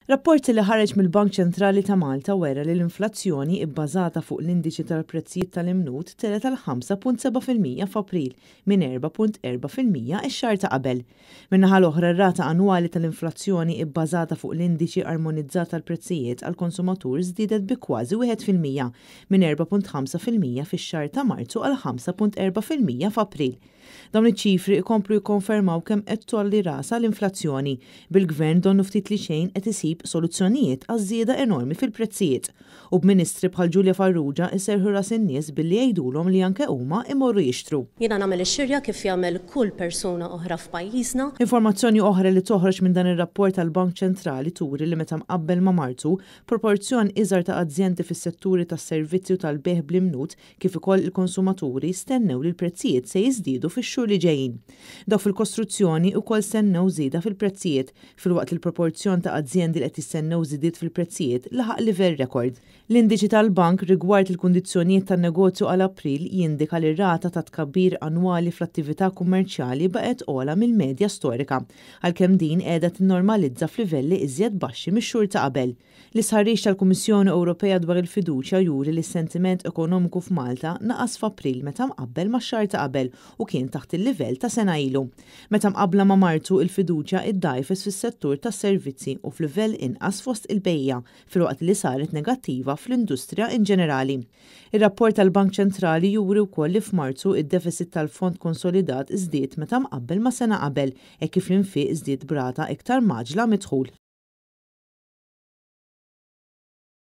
Rapport li ħareġ mill-Bank Ċentrali ta' Malta wera li l-inflazzjoni ibbażata fuq l-indiċi tal-prezzijiet tal-imnut telgħet għal 5.7% f'April minn 4.4% ix-xahar ta' qabel. Min-naħa l-oħra, r-rata annwali tal-inflazzjoni ibbażata fuq l-indiċi armonizzat tal-prezzijiet għall-konsumatur żdiedet bi kważi 1% minn 4.5% fix-xahar ta' Marzu għal 5.4% f'April. Dawn iċ-ċifri ikomplu jikkonfermaw kemm qed tgħolli rasha l-inflazzjoni, bil-Gvern donnu ftit li xejn qed isib soluzzjonijiet għaż-żieda enormi fil-prezzijiet u b'ministri bħal Julia Farrugia jserrħu ras in-nies billi jgħidulhom li anke huma imorru jixtru. Jiena nagħmel ix-xirja kif jagħmel kull persuna oħra f'pajjiżna. Informazzjoni oħra li toħroġ minn dan ir-rapport tal-Bank Ċentrali turi li meta mqabbel ma' Marzu, proporzjon iżgħar ta' azjendi fis-setturi tas-servizzi u tal-bejgħ bl-imnut kif ukoll il-konsumaturi stennew li l-prezzijiet se jiżdiedu fix-xhur li ġejjin. Dawk fil-kostruzzjoni wkoll stennew żieda fil-prezzijiet, filwaqt li l-proporzjon ta' azjendi li qed jistennew żidiet fil-prezzijiet laħaq livell rekord. L-indiċi tal-bank rigward il-kundizzjonijiet tan-negozju għal April jindika li r-rata ta' tkabbir annwali fl-attività kummerċjali baqgħet ogħla mill-medja storika, għalkemm din qiegħda tinnormalizza f'livelli iżjed baxxi mix-xhur ta' qabel. L-istħarriġ tal-Kummissjoni Ewropea dwar il-fiduċja juri li s-sentiment ekonomiku f'Malta naqas f'April meta mqabbel max-xahar ta' qabel u kien taħt il-livell ta' sena ilu. Meta mqabbla ma' Marzu, il-fiduċja iddgħajfet fis-settur tas-servizzi u f'livell inqas fost il-bejjiegħa, filwaqt li saret negattiva fl-industrija inġenerali. Ir-rapport tal-Bank Ċentrali juri wkoll li f'Marzu id-deficit tal-fond konsolidat żdied meta mqabbel ma' sena qabel, hekk kif l-infiq żdied b'rata iktar mgħaġġla mid-dħul.